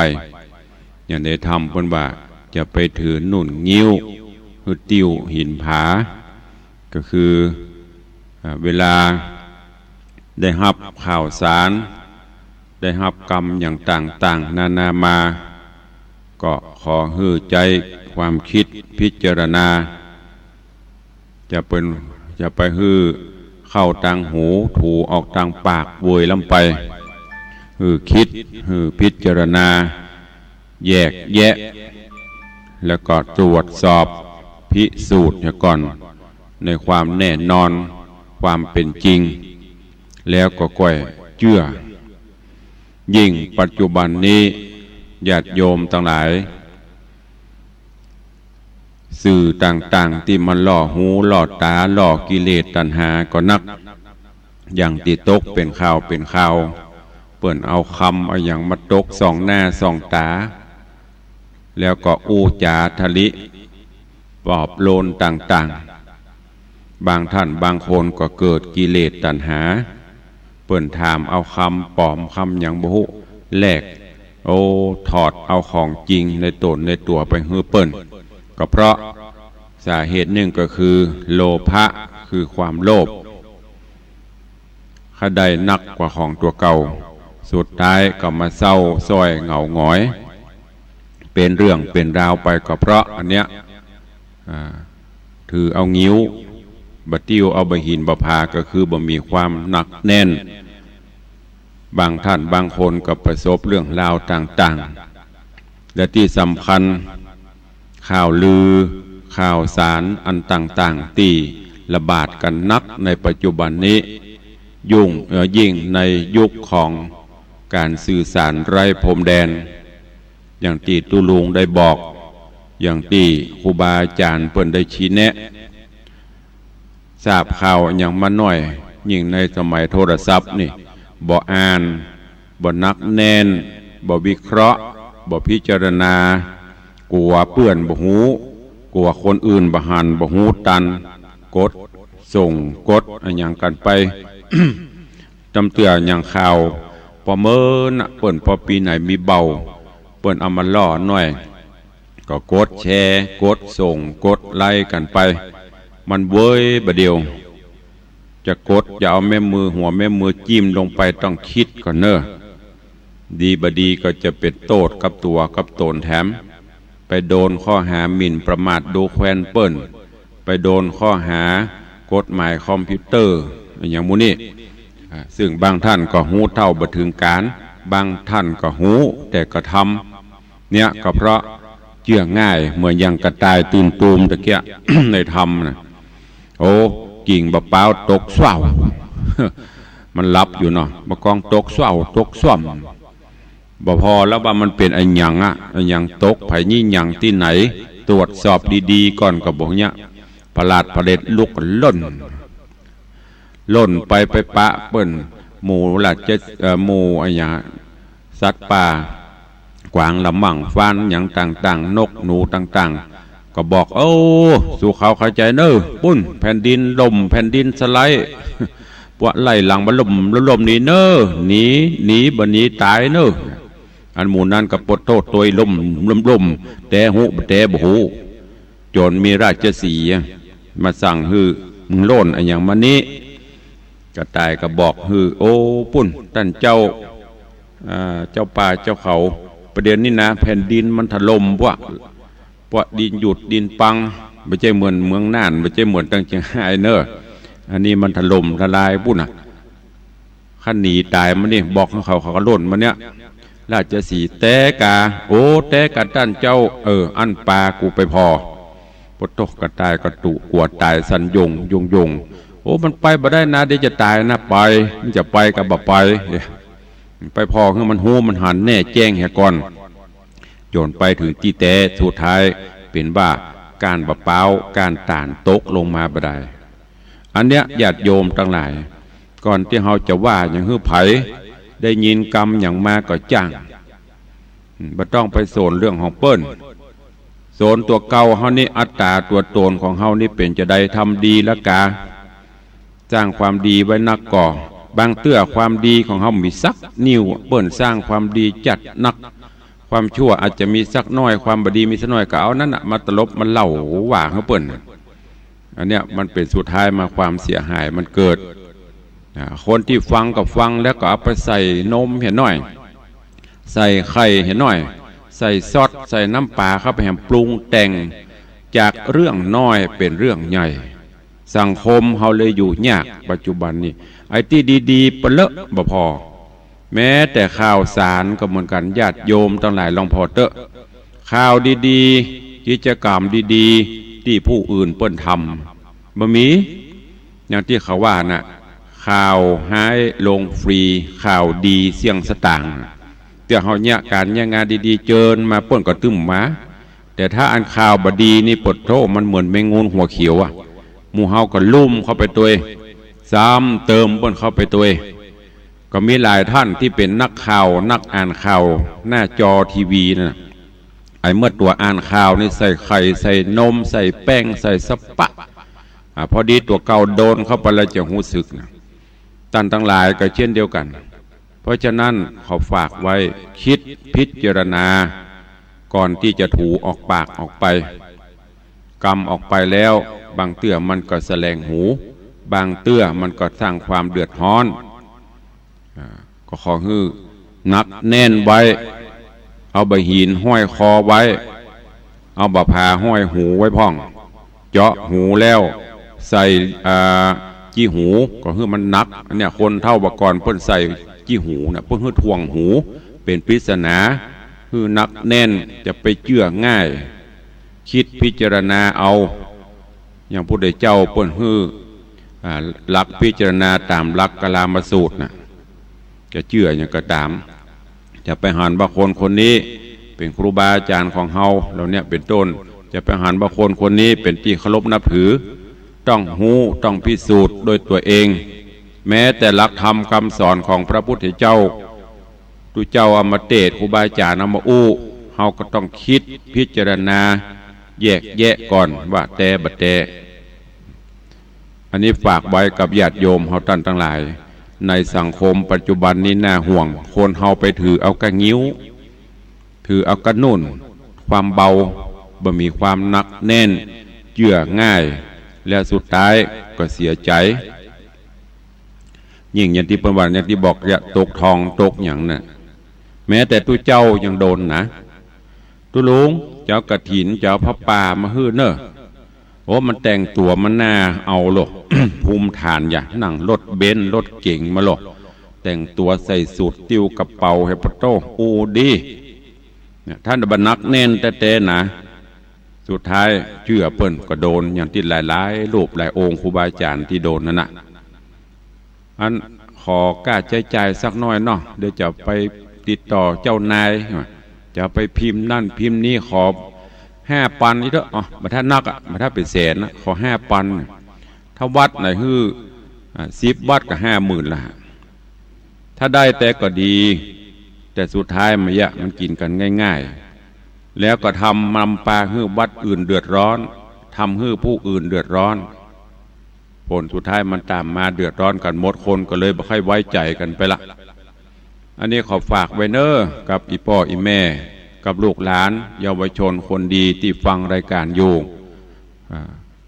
อย่างในธรรมเปิ้นว่า จะไปถือหนุนงิ้ว หื้อติ้วหินผา ก็คือ อ่า เวลาได้ฮับข่าวสาร ได้ฮับกำอย่างต่างๆ นานามา ก็ขอหื้อใจ๊ความกึ๊ดพิจารณา จะเป๋น จะไปหื้อเข้าตางหู ถูออกตางปากเวยล้ำไป หื้อกึ๊ด หื้อพิจารณา แยกแยะ แล้วก็ตรวจสอบพิสูจน์เหียก่อน ในความแน่นอน ความเป๋นจริง แล้วก็ก้อยเจื้อ ยิ่งปัจจุบันนี้ ญาติโยมตังหลาย สื่อต่างๆ ตี้มันล่อหูล่อต๋า ล่อกิเลสตัณหาก็นัก อย่างตี้ตกเป๋นข่าวเป๋นข่าว เปิ้นเอากำเอาหยังมาตกส่องหน้าส่องต๋า แล้วก็อู้จ๋าทะลิปลอบโลนต่างๆ บางท่านบางคนก็เกิดกิเลสตัณหา เปิ้นถามเอากำป๋อมกำหยังบ่ฮู้ แลก โอ้ ถอดเอาของจริงในต๋นในตั๋วไปหื้อเปิ้น ก็เพราะสาเหตุนึ่งก็คือโลภะ คือความโลภ ใค่ได้นักกว่าของตั๋วเก่า สุดท้ายก็มาเศร้าส้อยเหงาหงอย เป๋นเรื่องเป๋นราวไป ก็เพราะอันเนี้ย อ่า ถือเอางิ้ว บ่าติ้วเอาบ่าหินบ่าผา ก็คือบ่มีความหนักแน่น บางท่านบางคนก็ประสบเรื่องราวต่างๆ และตี้สำคัญ ข่าวลือ ข่าวสารอันต่างๆ ตี้ระบาดกั๋นนักในปัจจุบันนี้ ยุ่ง เอ่อ ยิ่งในยุคของก๋านสื่อสารไร้พรมแดน อย่างตี้ตุ๊ลุงได้บอก อย่างตี้ครูบาอาจ๋ารย์เปิ้นได้ชี้แนะ ทราบข่าวหยังมาหน้อย ยิ่งในสมัยโทรศัพท์นี่ บ่อ่าน บ่หนักแน่น บ่วิเคราะห์ บ่พิจารณา กั๋วเปื้อนบ่ฮู้ กั๋วคนอื่นบ่หัน บ่ฮู้ตัน กดส่ง กดอะหยังกั๋นไป ตำเตื้ออย่างข่าว ปอเมินน่ะ เปิ้นปอปี๋ไหนมีเบา เปิ้นเอามาล่อหน้อย ก็กดแชร์ กดส่ง กดไลก์กั๋นไป มันเวยบ่าเดี่ยว จะกด จะเอาแม่มือ หัวแม่มือจิ้มลงไป ต้องกึ๊ดก่อนเน่อ ดีบ่าดีก็จะเป๋นโต้ษกับตั๋วกับต๋นแถม ไปโดนข้อหาหมิ่นประมาทดูแควนเปิ้น ไปโดนข้อหากฎหมายคอมพิวเตอร์ อะหยังหมู่นี้ อ่า ซึ่งบางท่านก็ฮู้เท่าบ่เถิงก๋าน บางท่านก็ฮู้แต่กระทำ เนี่ยก็เพราะเจื้อง่าย เหมือนอย่างกระต่ายตื่นตูมตะเกียะ ในธรรมน่ะ โอ้ กิ่งบ่าป๊าวตกส้วม มันหลับอยู่เนาะ บ่ากองตกส้วม ตกส้วม บ่พอแล้วว่ามันเป๋นอะหยังอะ อะหยังตก ไผยี่หยังตี้ไหน ตรวจสอบดีๆ ก่อนก็บ่าเนี่ย ผลาดผลิตลุกล่น ล่นไป ไปปะเปิ้น หมู่ราช เอ่อ หมู่อะหยัง สัตว์ป่า กวางละมั่ง ฟานหยังต่างๆ นกหนูต่างๆ ก็บอก โอ้ สูเขาเข้าใจ๋เน่อ ปุ้น แผ่นดินล่ม แผ่นดินสไลด์ ปวกไล่หลังบ่าล่ม ล่มหนีเน่อ หนี หนีบ่หนีต๋ายเน่อ อันหมู่นั้นก็ปวดโต้ษตวย ล่ม ล่ม ล่ม แต๊ฮู้บ่แต๊บ่ฮู้ จ๋นมีราชสีห์มาสั่งหื้อ มึงล่นอะหยังมานี้ กระต่ายก็บอกหื้อ โอ้ ปุ้น ต้านเจ้า อ่า เจ้าป่าเจ้าเขา ประเดี๋ยวนี้นะ แผ่นดินมันถล่มปวก ปวกดินหยุดดินปัง บ่ใจ้เหมือนเมืองน่าน บ่ใจ้เหมือนตังเจียงฮายเน่อ อันนี้มันถล่มทลายปุ้นน่ะ คันหนีต๋ายมานี่ บอกหื้อเขา เขาก็ล่นมาเนี่ย ราชสีห์แต๊ก๋า โอ้ แต๊ก๋าต้านเจ้า เออ อั้นปากูไปผ่อ ปะโต๊ะ กระต่ายก็ตุ๊กั๋วต๋ายสั่นโยงโยงโยง โอ้ มันไปบ่ได้นะ เดี๋ยวจะต๋ายนะ ไป มันจะไปก็บ่ไป ไปผ่อหื้อมันฮู้มันหันแน่แจ้งเหียก่อน จ๋นไปเถิงตี้แต๊ สุดท้ายเป๋นว่าก้านบ่าป๊าว ก้านต๋าลตกลงมาบ่ได้ อันเนี้ยญาติโยมตังหลาย ก่อนตี้เฮาจะว่าหยังหื้อใผ ได้ยินกำหยังมาก็จ้าง อืม บ่ต้องไปสนเรื่องของเปิ้น สนตั๋วเก่าเฮานี่ อัตต๋าตั๋วตนของเฮานี่เป๋นจาใด ทำดีละกา สร้างความดีไว้นักก่อ บางเตื้อความดีของเฮาบ่มีสักนิ้ว เปิ้นสร้างความดีจัดนัก ความชั่วอาจจะมีสักน้อย ความบ่ดีมีสักน้อย ก็เอานั้นน่ะมาตลบมาเล่าว่าหื้อเปิ้นน่ะ อันเนี้ยมันเป๋นสุดท้ายมาความเสียหายมันเกิด อ่า คนตี้ฟังก็ฟังแล้วก็เอาไปใส่นมเหียหน้อย ใส่ไข่เหียหน้อย ใส่ซอส ใส่น้ำป๋าเข้าไปแหมปรุงแต่งจากเรื่องน้อยเป๋นเรื่องใหญ่ สังคมเฮาเลยอยู่ยากปัจจุบันนี้ ไอ้ตี้ดีๆ ปะเลอะบ่พอ แม้แต่ข่าวสารก็เหมือนกั๋น ญาติโยมตังหลายลองผ่อเต๊อะ ข่าวดีๆ กิจกรรมดีๆ ตี้ผู้อื่นเปิ้นทำ บ่มี อย่างตี้เขาว่าน่ะ ข่าวฮ้ายลงฟรี ข่าวดีเสี้ยงสตางค์ เตื้อเฮาเยียะก๋านเยียะงานดีๆ เจิญมาเปิ้นก็ตึ้มมา แต่ถ้าอันข่าวบ่ดีนี่ ปะโธ่ มันเหมือนแมงงูหัวเขียวอะ หมู่เฮาก็ลุ่มเข้าไปตวย ซ้ำเติมเปิ้นเข้าไปตวย ก็มีหลายท่านตี้เป๋นนักข่าว นักอ่านข่าวหน้าจอทีวีนั่นน่ะ ไอ้เมื่อตั๋วอ่านข่าวนี่ใส่ไข่ ใส่นม ใส่แป้ง ใส่สะปะ อ่า พอดีตั๋วเก่าโดนเข้าไปแล้วจะฮู้สึกนะ ต้านตังหลายก็เช่นเดียวกั๋น เพราะฉะนั้นขอฝากไว้ กึ๊ดพิจารณา ก่อนตี้จะถูออกปากออกไป กำออกไปแล้ว บางเตื้อมันก็แสลงหู บางเตื้อมันก็สร้างความเดือดฮ้อน อ่า ก็ขอหื้อหนักแน่นไว้ เอาบ่าหินห้อยคอไว้ เอาบ่าผาห้อยหูไว้พ่อง เจาะหูแล้วใส่ อ่า จี้หู ก็หื้อมันหนัก อันเนี้ยคนเฒ่าบ่าก่อนเปิ้นใส่จี้หูน่ะ เปิ้นหื้อถ่วงหู เป๋นปริศนา หื้อหนักแน่น จะไปเจื้อง่าย กึ๊ดพิจารณาเอา อย่างพระพุทธเจ้าเปิ้นหื้อ อ่า หลักพิจารณาต๋ามหลักกาลามสูตรน่ะ จะเจื้อหยังก็ต๋าม จะไปหันว่าคนคนนี้เป๋นครูบาอาจ๋ารย์ของเฮา เหล่าเนี้ยเป๋นต้น จะไปหันว่าคนคนนี้เป๋นตี้เคารพนับถือ ต้องฮู้ ต้องพิสูจน์ด้วยตั๋วเอง แม้แต่หลักธรรมกำสอนของพระพุทธเจ้า ตุ๊เจ้าเอามาเตสน์ ครูบาอาจ๋ารย์เอามาอู้ เฮาก็ต้องกึ๊ดพิจารณา แยกแยะก่อนว่าแต๊บ่แต๊ อันนี้ฝากไว้กับญาติโยมเฮาต้านตังหลาย ในสังคมปัจจุบันนี้น่าห่วง คนเฮาไปถือเอาก้างิ้ว ถือเอาก้านุ่น ความเบา บ่มีความหนักแน่น เจื้อง่าย แล้วสุดท้ายก็เสียใจ๋ ยิ่งอย่างตี้เปิ้นว่า อย่างตี้บอก จะตกทองตกหยังน่ะ แม้แต่ตุ๊เจ้ายังโดนนะ ตุ๊ลุง จะเอากฐิน จะเอาผ้าป่ามาหื้อเน่อ โอ้ มันแต่งตั๋วมันน่าเอาโล ภูมิฐานอย่า นั่งรถเบนซ์รถเก๋งมาโล แต่งตั๋วใส่สูท ติ้วกระเป๋า เฮปะโต้ อู้ดี เนี่ย ถ้าบ่หนักแน่นแต๊ๆ นะ สุดท้ายเจื้อเปิ้นก็โดน อย่างตี้หลายๆ รูปหลายองค์ครูบาอาจ๋ารย์ตี้โดนนั่นน่ะ อันขอก้าใจ๊จ่ายสักหน้อยเนาะ เดี๋ยวจะไปติดต่อเจ้านาย จะไปพิมพ์นั่นพิมพ์นี้ ขอห้าปันนี่เต๊อะ อ๋อ บ่ถ้านักอะ บ่ถ้าเป๋นแสนนะ ขอห้าปัน ถ้าวัดไหนหื้อ อ่า สิบวัดก็ห้าหมื่นละ ถ้าได้แต๊ก็ดี แต่สุดท้ายมายะ มันกิ๋นกั๋นง่ายๆ แล้วก็ทำนำปาหื้อวัดอื่นเดือดร้อน ทำหื้อผู้อื่นเดือดร้อน ผลสุดท้ายมันต๋ามมาเดือดร้อนกั๋นหมด คนก็เลยบ่ค่อยไว้ใจ๋กั๋นไปละ อันนี้ขอฝากไว้เน่อ กับอี่ป้ออี่แม่ กับลูกหลาน เยาวชนคนดีตี้ฟังรายการอยู่ อ่า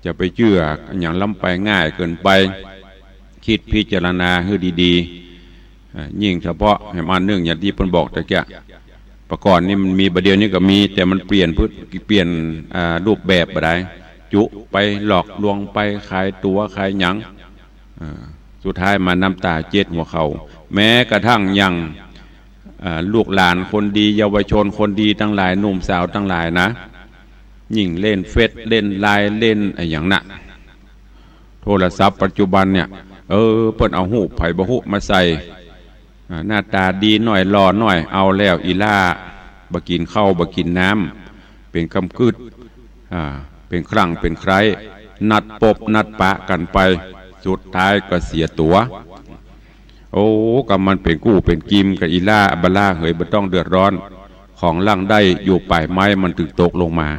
จะไปเจื้อหยังล้ำไปง่ายเกินไป กึ๊ดพิจารณาหื้อดีๆ อ่า ยิ่งเฉพาะแหมอันนึ่งอย่างตี้เปิ้นบอกตะเกียะ ปะก่อนนี่มันมี บ่าเดี่ยวนี้ก็มี แต่มันเปลี่ยนพฤติ เปลี่ยน อ่า รูปแบบบ่ได้ จุไปหลอกลวงไปขายตั๋วขายหยัง อ่า สุดท้ายมาน้ำต๋าเจ็ดหัวเข่า แม้กระทั่งอย่าง อ่า ลูกหลานคนดี เยาวชนคนดีตังหลาย หนุ่มสาวตังหลายนะ ยิ่งเล่นเฟซ เล่นไลน์ เล่นอะหยังน่ะ โทรศัพท์ปัจจุบันเนี่ย เออ เปิ้นเอาฮูปใผบ่ฮู้มาใส่ อ่า หน้าต๋าดีหน้อย หล่อหน้อย เอาแล้วอี่ล่า บ่กิ๋นข้าว บ่กิ๋นน้ำ เป๋นกำกึ๊ด อ่า เป๋นครั้งเป๋นใคร้ นัดปบนัดปะกั๋นไป สุดท้ายก็เสียตั๋ว โอ้ กำมันเป๋นกู้เป๋นกิมกับอี่หล้าบ่าลาเหย บ่ต้องเดือดร้อน ของหลังได้อยู่ป๋ายไม้มันตึงตกลงมา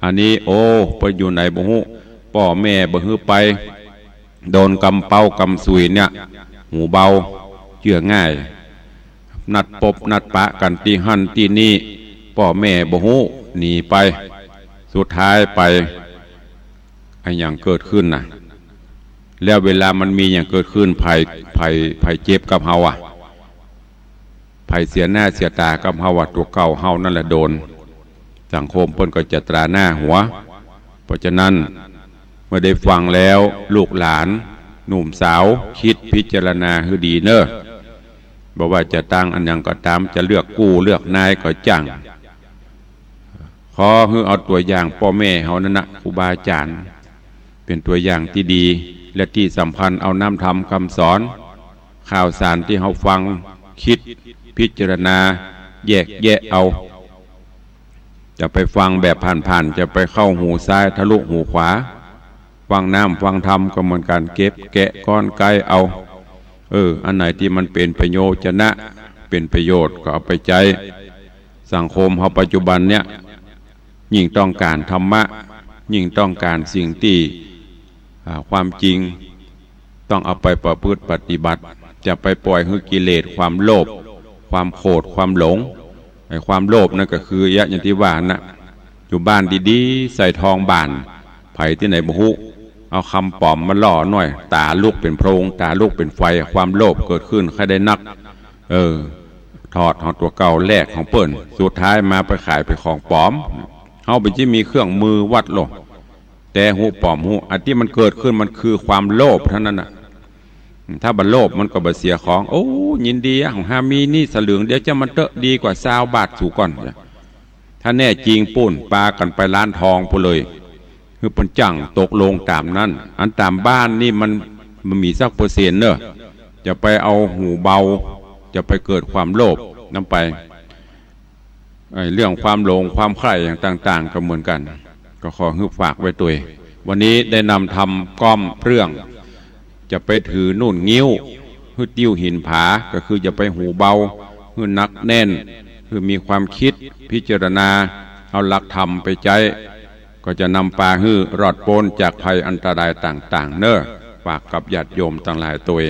อันนี้ โอ้ เปิ้นอยู่ไหนบ่ฮู้ ป้อแม่บ่หื้อไป โดนกำเป๊ากำสุยเนี่ย หูเบา เจื้อง่าย นัดปบนัดปะกั๋นตี้หั้นตี้นี่ ป้อแม่บ่ฮู้ หนีไป สุดท้ายไป อะหยังเกิดขึ้นน่ะ แล้วเวลามันมีหยังเกิดขึ้น ใผ ใผ ใผเจ็บกับเฮาอะ ใผเสียหน้าเสียต๋ากับเฮาอะ ตั๋วเก่าเฮานั่นแหละโดน สังคมเปิ้นก็จะตราหน้าหัว เพราะฉะนั้น เมื่อได้ฟังแล้ว ลูกหลาน หนุ่มสาว กึ๊ดพิจารณาหื้อดีเน่อ บ่ว่าจะตั้งอันหยังก็ต๋าม จะเลือกกู้เลือกนายก็จ้าง ขอหื้อเอาตั๋วอย่างป้อแม่เฮานั่นนะ ครูบาอาจ๋ารย์ เป๋นตั๋วอย่างตี้ดี และตี้สำคัญเอาน้ำธรรมกำสอน ข่าวสารตี้เฮาฟัง กึ๊ดพิจารณา แยกแยะเอา จะไปฟังแบบผ่านๆ จะไปเข้าหูซ้ายทะลุหูขวา ฟังน้ำฟังธรรมก็เหมือนกั๋น เก็บแกะก้อนไกเอา เออ อันไหนตี้มันเป๋นประโยชน์จะนะ เป๋นประโยชน์ก็เอาไปใจ๊ สังคมเฮาปัจจุบันเนี่ย ยิ่งต้องก๋านธรรมะ ยิ่งต้องก๋านสิ่งตี้ อ่า ความจริง ต้องเอาไปประพฤติปฏิบัติ จะไปปล่อยหื้อกิเลสความโลภ ความโขด ความหลง ไอ้ความโลภนั่นก็คือ อย่างตี้ว่านะ อยู่บ้านดีๆ ใส่ทองบ่าน ใผตี้ไหนบ่ฮู้ เอาคำป๋อมมาล่อหน่อย ต๋าลุกเป๋นโพลง ต๋าลุกเป๋นไฟ ความโลภเกิดขึ้นใค่ได้นัก เออ ถอดของตั๋วเก่าแลกของเปิ้น สุดท้ายมาไปขายเป๋นของป๋อม เฮาเป๋นตี้มีเครื่องมือวัดโลก แต่ฮู้ป๋อมฮู้ อันตี้มันเกิดขึ้นมันคือความโลภเต้านั้นน่ะ ถ้าบ่โลภมันก็บ่เสียของ โอ้ ยินดีอะ ของฮามีนี่สลึงเดียวจะมันเต๊อะ ดีกว่าซาวบาทสูก่อน ถ้าแน่จริงปู้น ปากั๋นไปร้านทองปู้นเลย หื้อเปิ้นจั่งตกลงต๋ามนั้น อันต๋ามบ้านนี่มัน มันมีสักเปอร์เซ็นต์เน่อ จะไปเอาหูเบา จะไปเกิดความโลภนำไป ไอ้เรื่องความหลงความใคร่อย่างต่างๆ ก็เหมือนกั๋น ก็ขอหื้อฝากไว้ตวย วันนี้ได้นำธรรมก้อมเรื่อง จะไปถือนุ่นงิ้ว หื้อติ้วหินผา ก็คือจะไปหูเบา หื้อหนักแน่น หื้อมีความกึ๊ดพิจารณา เอาหลักธรรมไปใจ๊ ก็จะนำปาหื้อรอดป๊นจากภัยอันตรายต่างๆ เน่อ ฝากกับญาติโยมตังหลายตวย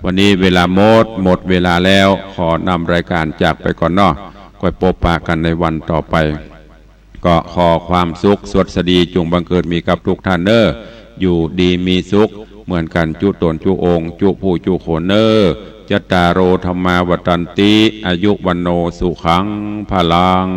วันนี้เวลาหมด หมดเวลาแล้ว ขอนำรายการจากไปก่อนเนาะ ก้อยปบปะกั๋นในวันต่อไป ก็ขอความสุขสวัสดีจงบังเกิดมีกับทุกท่านเน่อ อยู่ดีมีสุขเหมือนกั๋นจุ๊ต๋นจุ๊องค์ จุ๊ผู้จุ๊คนเน่อ จัตตาโร ธัมมา วัฑฒันติ อายุ วัณโณ สุขัง พลัง